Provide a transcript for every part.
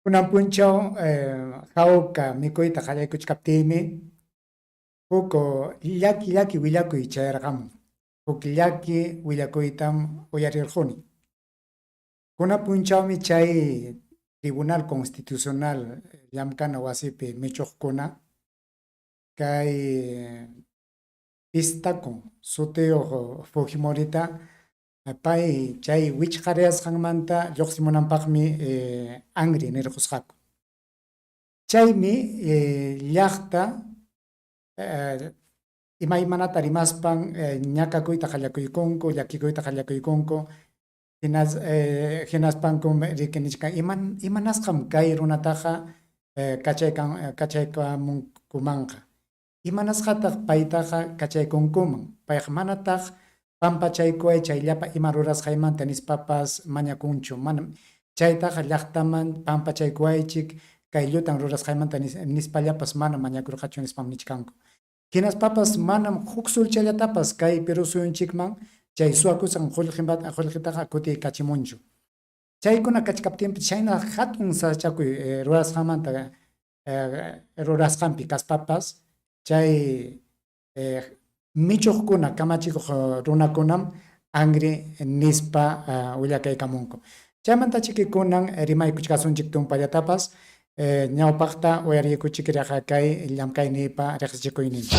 Kunan punchaw hawka mikuyta qallaykuchkaptiymi huk llaki llaki willakuy chayarqamun. Huk llaki willakuytam uyarirquni. Kunan punchawmi chay Tribunal Constitucional llamkana wasipi michuqkuna kay Pistaco sutiyuq Fujimorita pay chay wichqariyasqanmanta lluqsimunanpaqmi anri nirqusqaku. Chaymi llaqta imaymanata rimaspan ñakakuyta qallakuykunku, llakikuyta qallakuykunku, hinaspankum riki nichkan imanasqam kay runataqa kachaykamunkumanqa. Imanasqataq paytaqa kachaykunkuman? Payqa manataq pampachaykuway chay llapa ima rurasqaymanta nispapas mañakunchu. Manam chaytaqa llaqtaman pampachaykuwaychik kay llutan rurasqaymanta nispallapas manam mañakurqachu nispam nichkanku. Hinaspapas manam huk sulchallatapas kay Perú suyunchikman chay suwakusqan qullqitaqa kutiykachimunchu. Chaykuna kachkaptinpas chayna hatun sasachakuy rurasqanmanta rurasqanpi kaspapas chay michuqkuna kamachikuq runakunam anri nispa willakaykamunku. Chaymantachiki kunan rimaykuchkasunchik tumpallatapas ñawpaqta uyariykuchikriqa kay llamkayniypa riqsichikuyninta.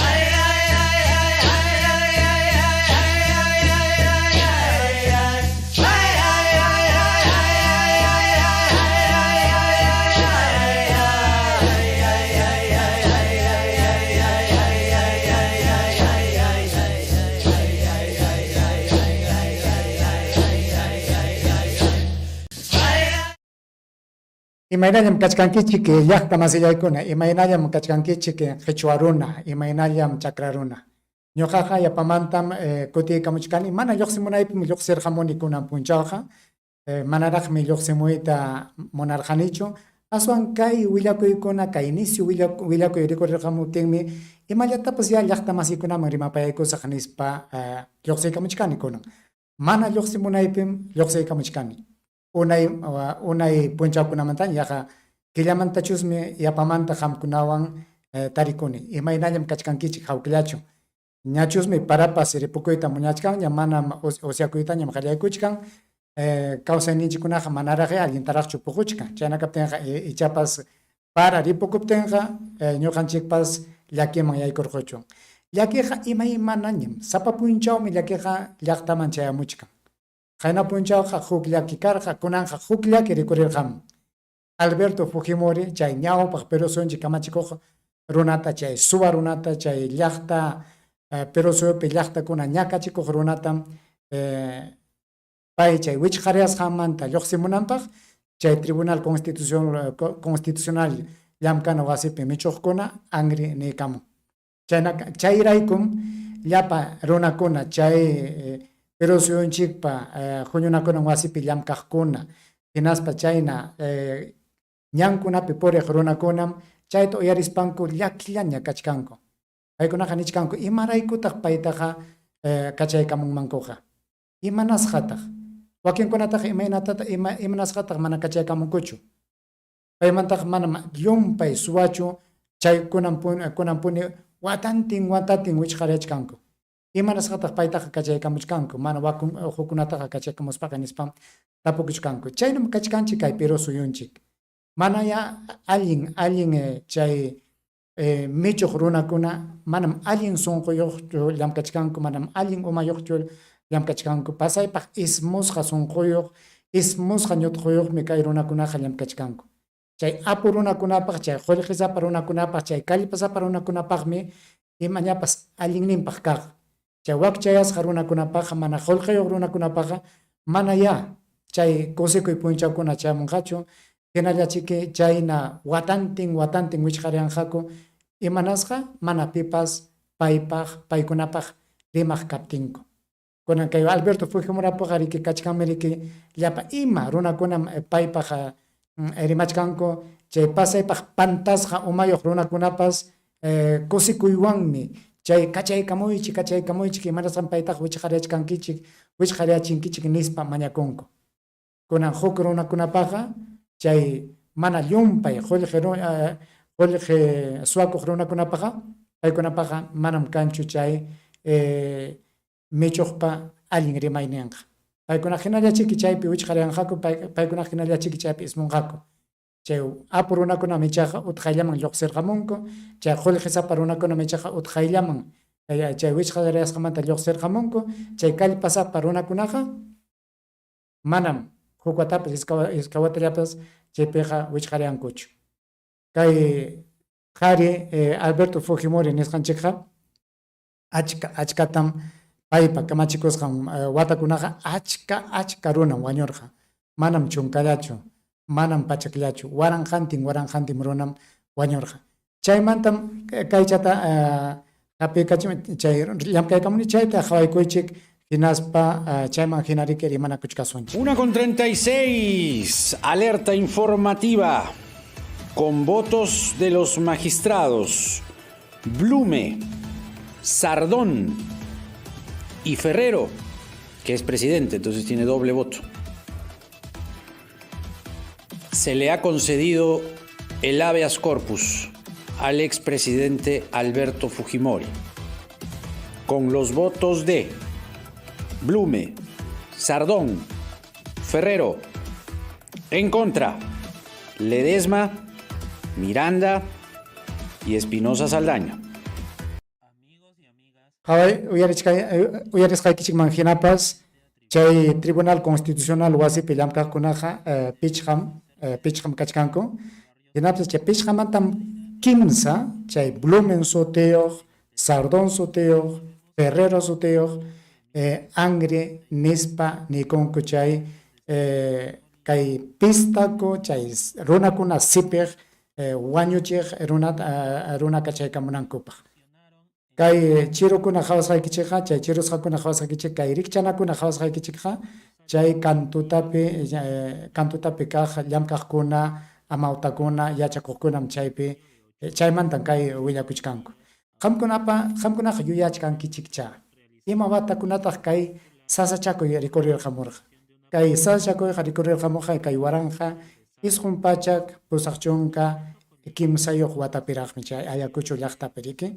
Imaynallam kachkankichik llaqta masillaykuna, imaynallam kachkankichik qhichwa runa, imaynallam chakra runa. Ñuqaqa yapamantam kutiykamuchkani, mana lluqsimunaypim lluqsirqamuni kunan punchawqa, manaraqmi lluqsimuyta munarqanichu, aswan kay willakuykuna, kay nisyu willakuy rikurirqamuptinmi imallatapas ya llaqta masiykunaman rimapayaykusaq nispa lluqsiykamuchkani kunan. Mana lluqsimunaypim lluqsiykamuchkani. Unay unay punchawkunamantaña yaqa killamantachusmi yapamanta qamkunawan tarikuni. Imaynallam kachkankichik hawkallachu? Ñachusmi parapas ripukuyta muñachkanña, manam usyakuytañam qallaykuchkan. Kawsayninchikkunaqa manaraqyá allintaraqchu puquchkan. Chayna kaptinqa ichapas para ripukuptinqa ñuqanchikpas llakiman yaykurquchwan. Llakiqa imaymanañam, sapa punchawmi llakiqa llaqtaman chayamuchkan. Qayna punchawqa huk llaki karqa, kunanqa huk llaki rikurirqamun. Alberto Fujimori chay ñawpaq Perú suyunchik kamachikuq runata, chay suwa runata, chay llaqta Perú suyupi llaqtakuna ñakachikuq runatam pay chay wichqariyasqanmanta lluqsimunanpaq chay Tribunal Constitucional llamkana wasipi michuqkuna anri niykamun. Chayna chayraykum llapa runakuna chay Perú suyunchikpa huñunakunan wasipi llamkaqkuna hinaspa chayna ñankunapi puriq runakunam chayta uyarispanku llakillaña kachkanku. Paykunaqa nichkanku, imaraykutaq paytaqa kachaykamunmankuqa? Imanasqataq? Wakinkunataqa imaynatataq imanasqataq mana kachaykamunkuchu? Paymantaqa manam llumpay suwachu chay kunanpuni watantin watantin wichqariyachkanku. Imanasqataq paytaqa kachaykamuchkanku mana hukkunataqa kachaykamuspaqa nispam tapukuchkanku. Chaynam kachkanchik kay Perú suyunchik. Manayá allin allin chay michuq runakuna manam allin sunquyuqchu llamkachkanku, manam allin umayuqchu llamkachkanku, pasaypaq ismusqa sunquyuq, ismusqa ñutquyuqmi kay runakunaqa llamkachkanku. Chay apu runakunapaq, chay qullqisapa runakunapaq, chay kallpasapa runakunapaqmi imañapas allinninpaq kaq. Chay wakchayasqa runakunapaqqa, mana qullqiyuq runakunapaqqa manayá chay kusikuy punchawkuna chayamunqachu, hinallachiki chayna watantin watantin wichqariyanqaku, imanasqa mana pipas paypaq paykunapaq rimaq kaptinku. Kunan kay Alberto Fujimorapuqa riki kachkanmi riki llapa ima runakunam paypaq rimachkanku, chay pasaypaq pantasqa umayuq runakunapas kusikuywanmi chay kachaykamuychik, kachaykamuychik, imanasqam paytaqa wichqariyachkankichik, wichqariyachinkichik nispa mañakunku. Kunan huk runakunapaqqa chay mana llumpay qullqi qullqi suwakuq runakunapaqa paykunapaqa manam kanchu chay michuqpa allin rimayninqa. Paykuna hinallachiki chaypi wichqariyanqaku, paykuna hinallachiki chaypi ismunqaku. Chay apu runakunam ichaqa utqayllaman lluqsirqamunku, chay qullqisapa runakunam ichaqa utqayllaman chay wichqariyasqamanta lluqsirqamunku, chay kallpasapa runakunaqa manam huk watapas iskay watallapas chaypiqa wichqariyankuchu. Kay qhari Alberto Fujimori nisqanchikqa achka achkatam paypa kamachikusqan watakunaqa achka achka runam wañurqa. Manam chunkallachu, manam pachakllachu, waranqantin waranqantin runam wañurqa. Chaymantam kaychata hap'iykachin chay llamk'aykamuni chayta qhawaykuychik hinaspa chayman hina riki rimanakuchkasunchik. Una con 36, alerta informativa con votos de los magistrados Blume, Sardón y Ferrero, que es presidente, entonces tiene doble voto. Se le ha concedido el habeas corpus al expresidente Alberto Fujimori, con los votos de Blume, Sardón, Ferrero, en contra, Ledesma, Miranda y Espinosa Saldaña. Qhaway, uyarisqaykichikman hinapas chay Tribunal Constitucional wasipi llamk'aqkunaqa pichqam pichqam kachkanku. Hinapis chay pichqamantam kimsa chay Blumen sutiyuq, Sardón sutiyuq, Ferrero sutiyuq angri nispa nikunku chay kay pistaku chay runakuna sipiq wañuchiq runata runa kachaykamunankupaq. Kay chirukuna qhawasqaykichikqa, chay chirusqakuna qhawasqaykichik, kay rikchanakuna qhawasqaykichikqa, chay kantutapi kantutapi kaq llamk'aqkuna, amawtakuna, yachakuqkunam chaypi chaymantan kay willakuchkanku. Qamkunapa qamkunaqa yuyachkankichikchá. Ima watakunataq kay sasachakuy rikurirqamurqa? Kay sasachakuyqa rikurirqamurqa kay 1983 watapiraqmi chay Ayacucho llaqtapi riki.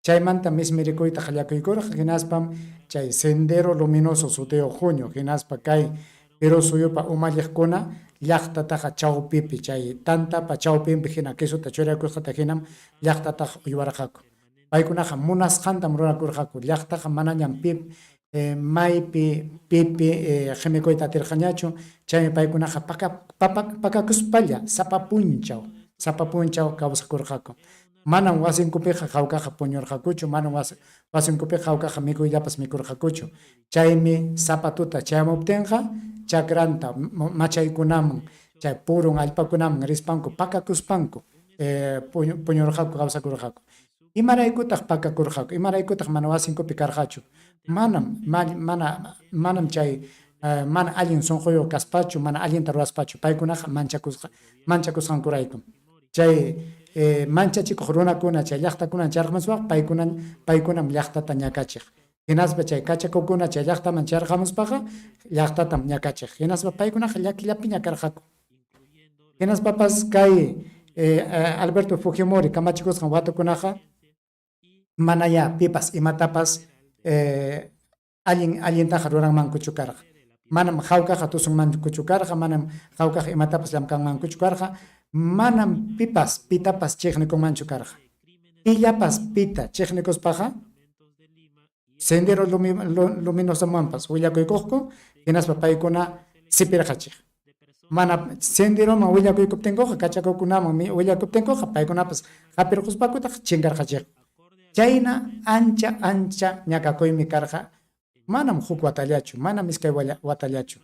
Chaymantam mismirikuyta qallakuykurqa hinaspam chay Sendero Luminoso sutiyuq huñu hinaspa kay Perú suyupa umalliqkuna llaqtataqa chawpipi chay tantapa chawpinpi hina quesota churakusqata hinam llaqtataqa uywarqaku. Paykunaqa munasqantam rurakurqaku, llaqtaqa manañam pi maypi pipi qimikuyta atirqañachu, chaymi paykunaqa pakakuspalla sapa punchaw sapa punchaw kawsakurqaku. Manam wasinkupiqa hawkaqa puñurqakuchu, manam wasinkupiqa hawkaqa mikuyllapas mikurqakuchu. Chaymi sapa tuta chayamuptinqa chakranta machaykunaman chay purun allpakunaman rispanku pakakuspanku puñurqaku, kawsakurqaku. Imaraykutaq pakakurqaku? Imaraykutaq mana wasinkupi karqachu? Manam mana manam chay mana allin sunquyuq kaspachu, mana allinta ruwaspachu, paykunaqa manchakusqa manchakusqankuraykum. Chay manchachikuq runakuna chay llaqtakunaman chayarqamuspaqa paykunan paykunam llaqtata ñakachiq. Hinaspa chay kachakukuna chay llaqtaman chayarqamuspaqa llaqtatam ñakachiq. Hinaspa paykunaqa llakillapiña karqaku. Hinaspapas kay Alberto Fujimori kamachikusqan watakunaqa manayá pipas imatapas allin allintaqa ruranmankuchu karqa. Manam hawkaqa tusunmankuchu karqa, manam hawkaqa imatapas llamkanmankuchu karqa, manam pipas pitapas chiqnikunmanchu karqa. Pillapas pita chiqnikuspaqa Sendero Luminosomanpas willakuykuqku hinaspa paykuna sipirqachiq. Mana senderoman willakuykuptinkuqa, kachakukunaman willakuptinkuqa paykunapas hapirquspakutaq chinkarqachiqku. Chayna ancha ancha ñakakuymi karqa, manam huk watallachu, manam iskay watallachu,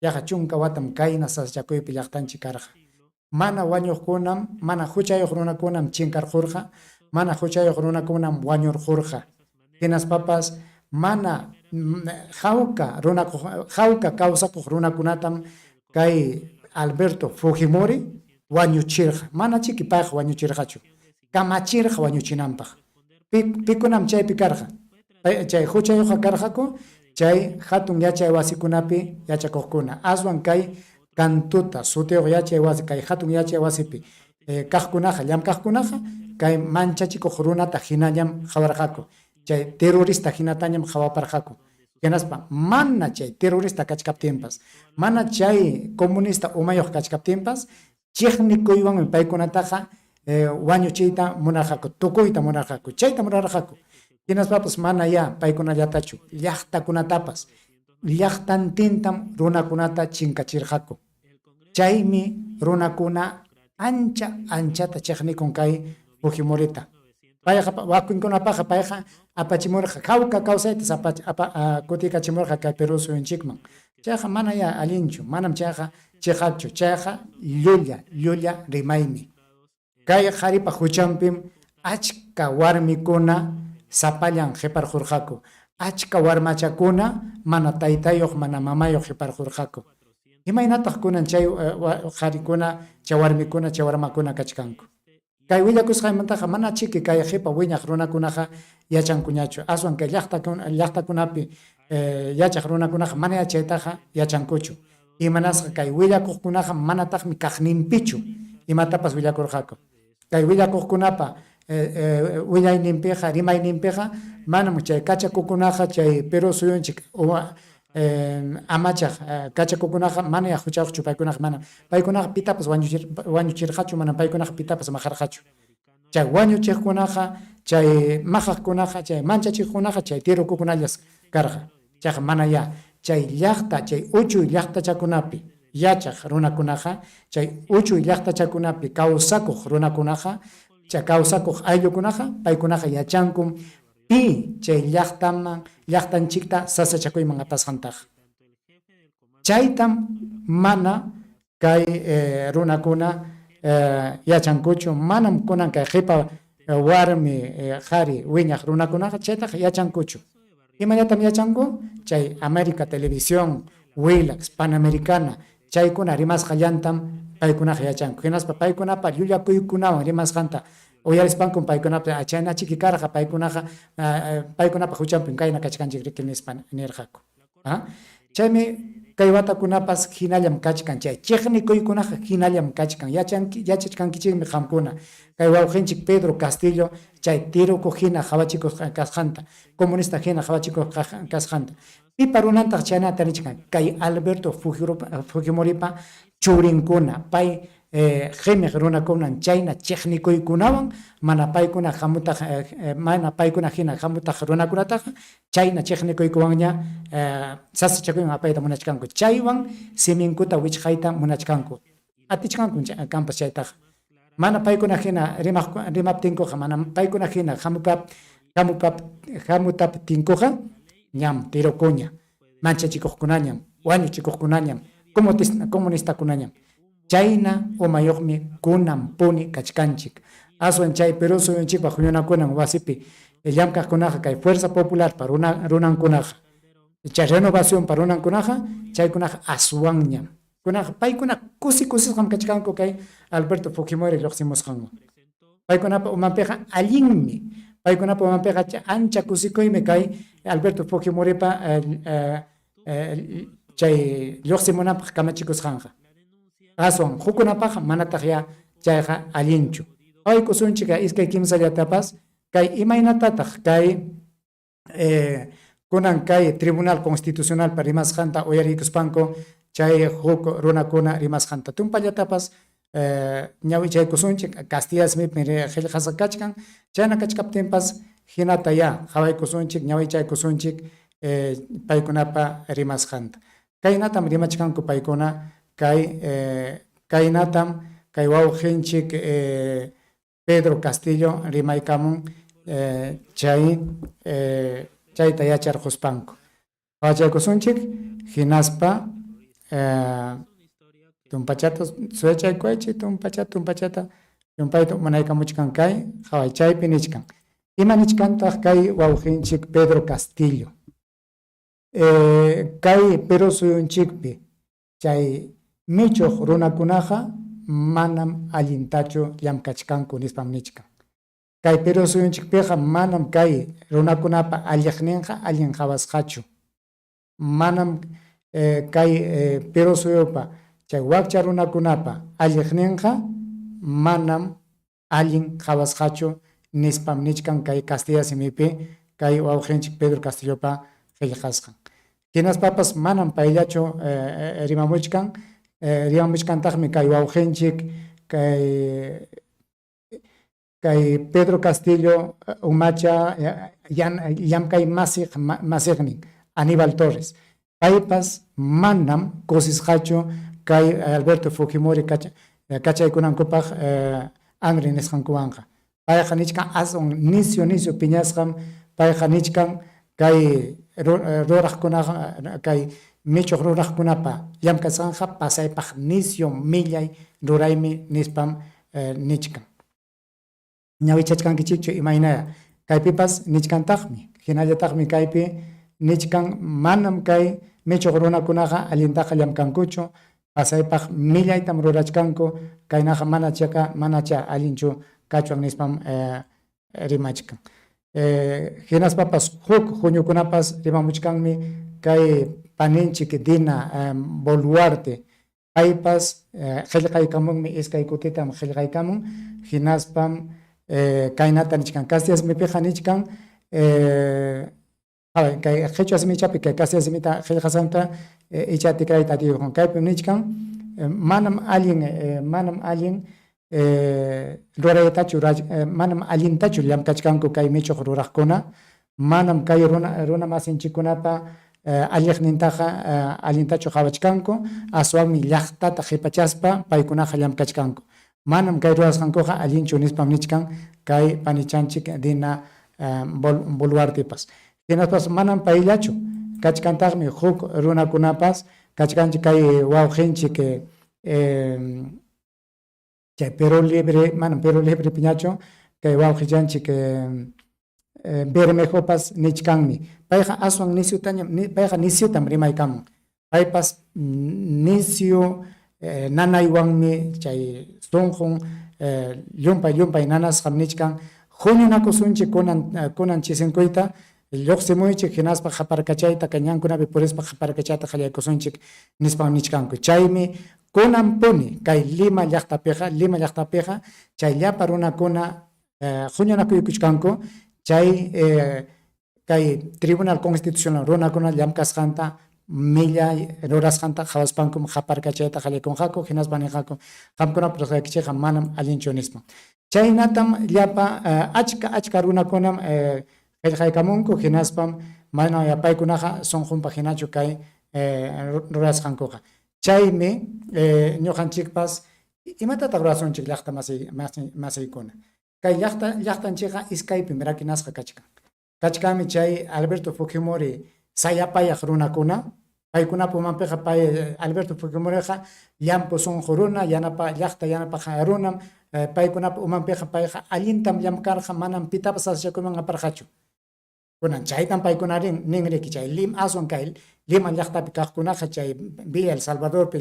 yaqa chunka watam kayna sasachakuypi llaqtanchik karqa. Mana wañuqkunam, mana huchayuq runakunam chinkarqurqa, mana huchayuq runakunam wañurqurqa. Hinaspapas mana hawka runakuq hawka kawsakuq runakunatam kay Alberto Fujimori wañuchirqa. Manachiki payqa wañuchirqachu, kamachirqa wañuchinanpaq. Pikunam chaypi karqa? Chay huchayuqqa karqaku chay hatun yachay wasikunapi yachakuqkuna, aswan kay Kantuta sutiyuq yachay wasi kay hatun yachay wasipi kaqkunaqa llamkaqkunaqa kay manchachikuq runata hinallam qawarqaku, chay terrorista hinatañam qawaparqaku. Hinaspa mana chay terrorista kachkaptinpas, mana chay comunista umayuq kachkaptinpas, chiqnikuywanmi paykunataqa wañuchiyta munarqaku, tukuyta munarqaku, chayta munarqaku. Hinaspapas mana ya paykunallatachu, llaqtakunatapas, llaqtantintam runakunata chinkachirqaku. Chaymi runakuna ancha anchata chiqnikun kay Fujimorita. Payqa wakinkunapaqqa payqa apachimurqa hawka kawsaytas kutiykachimurqa kay Perú suyunchikman. Chayqa mana ya allinchu, manam chayqa chiqapchu, chayqa llulla, llulla rimaymi. Kay qharipa huchanpim achka warmikuna sapallan qiparqurqaku, achka warmachakuna mana taytayuq, mana mamayuq qiparqurqaku. Imaynataq kunan chay qharikuna, chay warmikuna, chay warmakuna kachkanku? Kay willakusqaymantaqa mana chiki kay qipa wiñaq runakunaqa yachankuñachu, aswan kay llaqtakunapi yachaq runakunaqa mana yachaytaqa yachankuchu. Imanasqa kay willakuqkunaqa manataqmi kaqninpichu imatapas willakurqaku. Kay willakuqkunapa willayninpiqa, rimayninpiqa manam chay kachakukunaqa chay Perú suyunchik amachaq kachakukunaqa mana huchayuqchu paykunaqa manam. Paykunaqa pitapas wañuchirqachu, manam paykunaqa pitapas maqarqachu. Chay wañuchiqkunaqa, chay maqaqkunaqa, chay manchachiqkunaqa chay tirukukunallas karqa. Chayqa mana ya chay llaqta, chay uchuy llaqtachakunapi yachaq runakunaqa, chay uchuy llaqtachakunapi kawsakuq runakunaqa, chay kawsakuq ayllukunaqa, paykunaqa yachankum pi chay llaqtaman, llaqtanchikta sasachakuyman apasqantaqa. Chaytam mana kay runakuna yachankuchu, manam kunan kay qipa warmi qhari wiñaq runakunaqa chaytaqa yachankuchu. Imallatam yachanku? Chay América Televisión, Willax, Panamericana, chaykuna rimasqallantam paykunaqa yachanku. Hinaspa paykunapa llullakuykunawan rimasqanta uyarispankum paykunapa chaynachiki karqa, paykunaqa paykunapa huchanpim kayna kachkanchik riki nispa nirqaku. Chaymi kay watakunapas hinallam kachkan, chay chiqnikuykunaqa hinallam kachkan. Yachachkankichikmi qamkuna kay wawqinchik Pedro Castillo chay tirukuq hina qawachikuq kasqanta, comunista hina qawachikuq kasqanta. Pipa runantaq chaynata nichkan? Kay Alberto Fujimoripa churinkuna, pay qimiq runakunan chayna chiqnikuykunawan mana paykuna hamutaq mana paykuna hina hamutaq runakunataqa chayna chiqnikuykuwanña sasachakuywan apayta munachkanku, chaywan siminkuta wichqayta munachkanku. Atichkankum kanpas chaytaqa. Mana paykuna hina rimaptinkuqa, mana paykuna hina hamutaptinkuqa ñam tirukuña, manchachikuqkunañam, wañuchikuqkunañam, comunistakunañam. Chayna umayuqmi kunanpuni kachkanchik. Aswan chay Perú suyunchikpa huñunakunan wasipi llamkaqkunaqa kay Fuerza Popularpa runankunaqa, chay Renovacionpa runankunaqa, chaykunaqa aswanñam. Kunaqa paykuna kusi kusisqam kachkanku kay Alberto Fujimori lluqsimusqanwan. Paykunapa umanpiqa allinmi. Paykunapa umanpiqa ancha kusikuymi kay Alberto Fujimoripa chay lluqsimunanpaq kamachikusqanqa. Aswan hukkunapaqqa manataq ya chayqa allinchu. Qawaykusunchik 2 3 llatapas kay imaynatataq kay kunan kay Tribunal Constitucionalpa rimasqanta uyariykuspanku chay huk runakuna rimasqanta. Tumpallatapas ñawichaykusunchik, castilla simipim qillqasqa kachkan, chayna kachkaptinpas hinata ya qawaykusunchik, ñawichaykusunchik paykunapa rimasqanta. Kaynatam rimachkanku paykuna, kay kaynatam kay wawqinchik Pedro Castillo rimaykamun chay chayta yacharquspanku. Qawachaykusunchik hinaspa tumpachata suyachaykuwaychik, tumpachata, tumpachata llumpayta munaykamuchkan kay qaway chaypi nichkan. Ima nichkantaq kay wawqinchik Pedro Castillo? Kay Perú suyunchikpi chay michuq runakunaqa manam allintachu llamkachkanku nispam nichkan. Kay Perú suyunchikpiqa manam kay runakunapa alliqninqa allin qawasqachu. Manam kay Perú suyupa Chay wakcha runakunapa alliqninqa manam allin qawasqachu nispam nichkan kay castilla simipi kay wawqinchik Pedro Castillopa qillqasqan. Hinaspapas manam payllachu rimamuchkan, rimamuchkantaqmi kay wawqinchik kay kay Pedro Castillo umacha llamkay masiq masiqnin Aníbal Torres. Paypas manam kusisqachu kay Alberto Fujimori kachaykunankupaq anri nisqankuwanqa. Payqa nichkan aswan nisyu nisyu piñasqam payqa nichkan kay ruraqkunaqa kay michuq ruraqkunapa llamkasqanqa pasaypaq nisyu millay ruraymi nispam nichkan. Ñawichachkankichikchu imaynaya kaypipas nichkantaqmi, hinallataqmi kaypi nichkan manam kay michuq runakunaqa allintaqa llamkankuchu, pasaypaq millaytam rurachkanku, kaynaqa manachaqa manacha allinchu kachwan nispam rimachkan. Hinaspapas huk huñukunapas rimamuchkanmi kay paninchik Dina Boluarte, paypas qillqaykamunmi, iskay kutitam qillqaykamun, hinaspam kaynata nichkan, castilla simipiqa nichkan kay qhichwa simichapi kay castilla simita qillqasqanta icha tikrayta atiykurqan. Kaypim nichkan manam allin manam allin ruraytachu manam allintachu llamkachkanku kay michuq ruraqkuna, manam kay runa masinchikkunapa alliqnintaqa allintachu qawachkanku, aswanmi llaqtata qipachaspa paykunaqa llamkachkanku. Manam kay rurasqankuqa allinchu nispam nichkan kay panichanchik Dina Boluartepas. Hinaspas manam payllachu, kachkantaqmi huk runakunapas, kachkanchik kay wawqinchik chay Perú Libre, manam Perú Libre piñachu, kay wawqichanchik Bermejopas nichkanmi. Payqa aswan nisyutañam, payqa nisyutam rimaykamun. Paypas nisyu nanaywanmi chay sunqun llumpay llumpay nanasqam nichkan, huñunakusunchik kunan kunan chisinkuyta, lluqsimuychik hinaspa qaparkachayta kay ñankunapi purispa qaparkachayta qallaykusunchik nispam nichkanku. Chaymi kunanpuni kay Lima llaqtapiqa, Lima llaqtapiqa chay llapa runakuna huñunakuykuchkanku chay kay Tribunal Constitucional runakuna llamkasqanta millay rurasqanta qawaspankum qaparkachayta qallaykunqaku, hinaspa ninqaku qamkunapa rurasqaykichikqa manam allinchu nispa. Chaynatam llapa achka achka runakunam qillqaykamunku, hinaspam mana paykunaqa sunqunpaq hinachu kay rurasqankuqa. Chaymi ñuqanchikpas imatataq rurasunchik llaqta masiykuna. Kay llaqta llaqtanchikqa iskaypim rakinasqa kachkan. Kachkanmi chay Alberto Fujimori sayapayaq runakuna, paykunapa umanpiqa pay Alberto Fujimoriqa llampu sunqu runa, yanapa llaqta yanapaq runam, paykunapa umanpiqa payqa allintam llamkarqa, manam pitapas sasachakuyman aparqachu. Kunan chaytam paykuna ninriki chay Lim aswan kay Lima llaqtapi kaqkunaqa chay Villa El Salvadorpi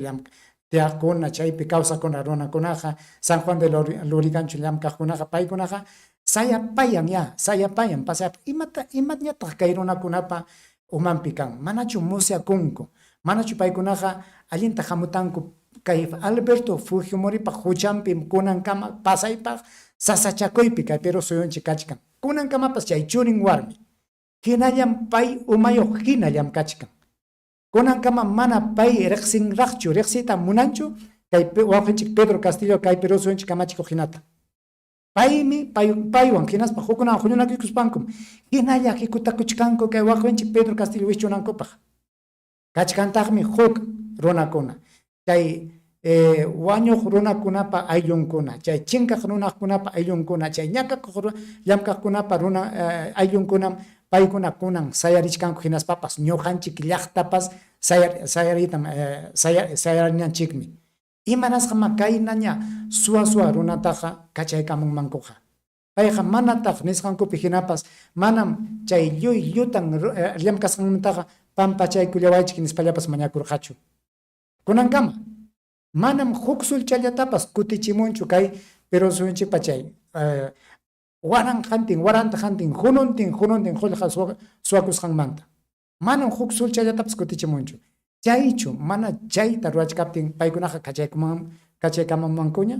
tiyaqkuna, chaypi kawsakuna runakunaqa, San Juan de Lurigancho llamkaqkunaqa, paykunaqa sayapayan ya, sayapayan, pasayapa. Imata, imañataq kay runakunapa umanpi kan? Manachu musyakunku? Manachu paykunaqa allinta hamutanku kay Alberto Fujimoripa huchanpim kunankama pasaypaq sasachakuypi kay Perú suyunchik kachkan? Kunankamapas chay churin warmi hinallam pay umayuq hina llamkachkan. Kunankama mana pay riqsinraqchu, riqsiyta munanchu kay wawqinchik Pedro Castillo kay Perú suyunchik kamachikuq hinata. Paymi pay, paywan hinaspa hukkunawan huñunakuykuspankum hinalla hikutakuchkanku kay wawqinchik Pedro Castillo wischunankupaq. Kachkantaqmi huk runakuna, chay wañuq runakunapa ayllunkuna, chay chinkaq runakunapa ayllunkuna, chay ñakakuq llamkaqkunapa runa ayllunkunam paykuna kunan sayarichkanku, hinaspapas ñuqanchik llaqtapas sayariytam sayarinanchikmi. Imanasqamá kaynaña suwa-suwa runataqa kachaykamunmankuqa? Payqa manataq nisqankupi hinapas manam chay lluy llutan llamkasqanmantaqa pampachaykullawaychik nispallapas mañakurqachu. Kunankama manam huk sulchallatapas kutichimunchu kay Perú suyunchikpa chay waranqantin, waranqantin, hununtin, hununtin qullqa suwakusqanmanta. Manam huk sulchallatapas kutichimunchu. Chaychu mana chayta ruwachkaptin paykunaqa kachaykuman kachaykamunmankuña?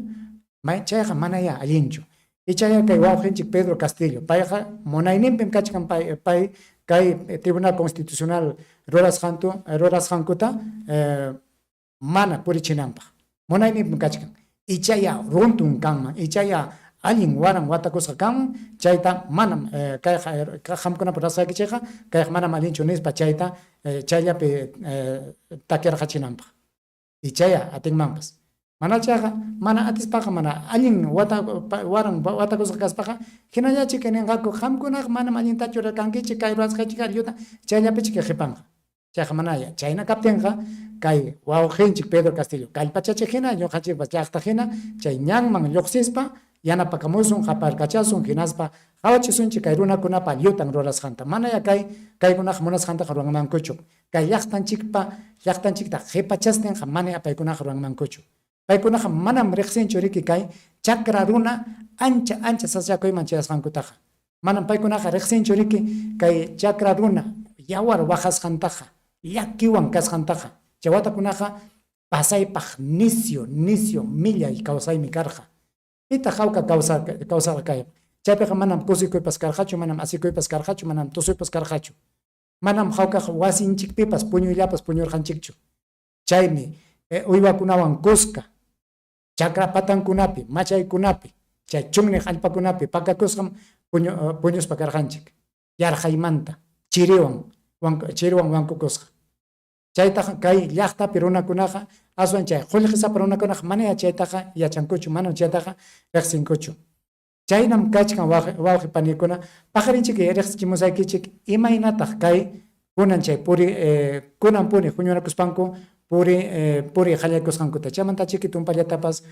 Chayqa manayá allinchu. Ichaya kay wawqinchik Pedro Castillo, payqa munayninpim kachkan pay, pay kay Tribunal Constitucional rurasqantu rurasqankuta mana purichinanpaq. Munayninpim kachkan. Ichaya runtun kanman, ichaya allin waran watakusqa kanman, chayta manam kayqa qamkunapa rurasqaykichikqa kayqa manam allinchu nispa chayta chayllapi takyarqachinanpaq. Ichaya atinmanpas. Mana chayqa mana atispaqa mana allin wata waran watakusqa kaspaqa hinallachik ninqaku qamkunaqa manam allintachu rurarqankichik kay rurasqaychikqa lluta chayllapichik qipanqa. Chayqa manaya. Chayna kaptinqa kay wawqinchik Pedro Castillo kallpachachiq hina ñuqanchikpas llaqta hina chay ñanman lluqsispa yanapakamusun, qaparkachasun hinaspa qawachisunchik kay runakunapa llutan rurasqanta. Manaya kay kaykunaqa munasqantaqa ruranmankuchu. Kay llaqtanchikpa llaqtanchikta qipachastinqa manaya paykunaqa ruranmankuchu. Paykunaqa manam riqsinchu riki kay chakra runa ancha ancha sasachakuyman chayasqankutaqa. Manam paykunaqa riqsinchu riki kay chakra runa yawar waqasqantaqa, llakiwan kasqantaqa. Chay watakunaqa pasaypaq nisyu nisyu millay kawsaymi karqa. Pitaq hawka kawsarqa kayqa? Chaypiqa manam kusikuypas karqachu, manam asikuypas karqachu, manam tusuypas karqachu. Manam hawkaqa wasinchikpipas puñuyllapas puñurqanchikchu. Chaymi uywakunawan kuska chakra patankunapi, machaykunapi, chay chunniq allpakunapi pakakusqam puñuspa karqanchik. Yarqaymanta, chiriwan, chiriwan wankukusqa. Chaytaqa kay llaqtapi runakunaqa aswan chay qullqisapa runakunaqa manaya chaytaqa yachankuchu, manam chaytaqa riqsinkuchu. Chaynam kachkan wawqi panikuna, paqarinchik riqsichimusaykichik imaynataq kay kunan chay puri kunan puni huñunakuspanku puri puri qallaykusqankuta. Chaymantachiki tumpallatapas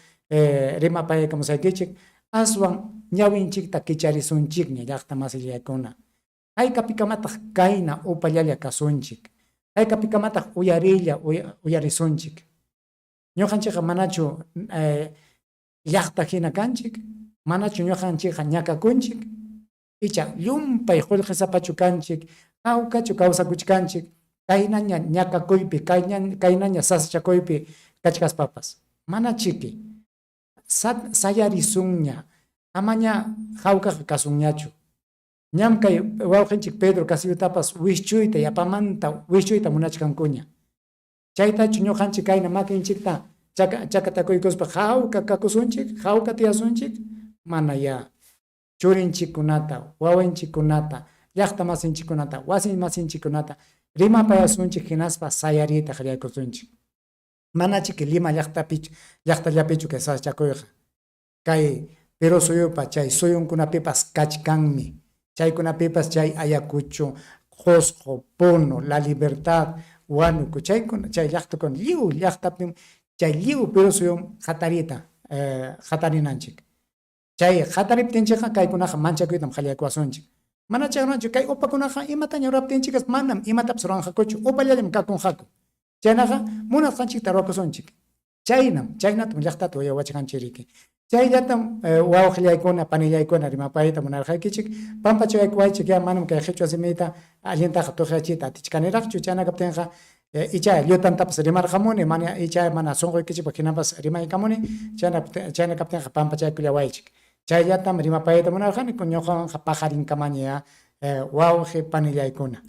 rimapayakamusaykichik aswan ñawinchikta kicharisunchikña llaqta masillaykuna. Haykapikamataq kayna upallalla kasunchik? Haykapikamataq uyariylla uyarisunchik? Ñuqanchikqa manachu llaqta hina kanchik? Manachu ñuqanchikqa ñakakunchik? Icha llumpay qullqisapachu kanchik? Hawkachu kawsakuchkanchik? Kaynaña ñakakuypi, kaynaña sasachakuypi kachkaspapas. Manachiki. Sayarisunña, amaña hawkaqa kasunñachu. Ñam kay wawqinchik Pedro Castillotapas wischuyta yapamanta wischuyta munachkankuña. Chaytachu ñuqanchik kayna makinchikta chakatakuykuspa hawka kakusunchik, hawka tiyasunchik? Manayá. Churinchikkunata, wawinchikkunata, llaqta masinchikkunata, wasi masinchikkunata rimapayasunchik hinaspa sayariyta qallaykusunchik. Manachiki Lima llaqtapichu, llaqtallapichu kay sasachakuyqa. Kay Perú suyupa chay suyunkunapipas kachkanmi. Chaykunapipas chay Ayacucho, Qosqo, Puno, La Libertad, Huánuco, chaykuna, chay llaqtakuna, lliw llaqtapim chay lliw Perú suyum hatariyta hatarinanchik. Chay hatariptinchikqa kaykunaqa manchakuytam qallaykuwasunchik. Mana chaywanchu kay upakunaqa imataña ruraptinchikpas manam imatapas ruranqakuchu, upallallam kakunqaku. Chaynaqa munasqanchikta ruwakusunchik. Chaynam, chaynatam llaqtata uyawachkanchik riki. Chayllatam wawqillaykuna, panillaykuna rimapayta munarqaykichik. Pampachaykuwaychik ya manam kay qichwa simiyta allintaqa tuqyachiyta atichkaniraqchu. Chayna kaptinqa icha llutantapas rimarqamuni, mana icha mana sunquykichikpaq hinapas rimaykamuni. Chayna chayna kaptinqa pampachaykullawaychik. Chayllatam rimapayta munarqani, ñuqawanqa paqarinkamaña ya wawqi panillaykuna.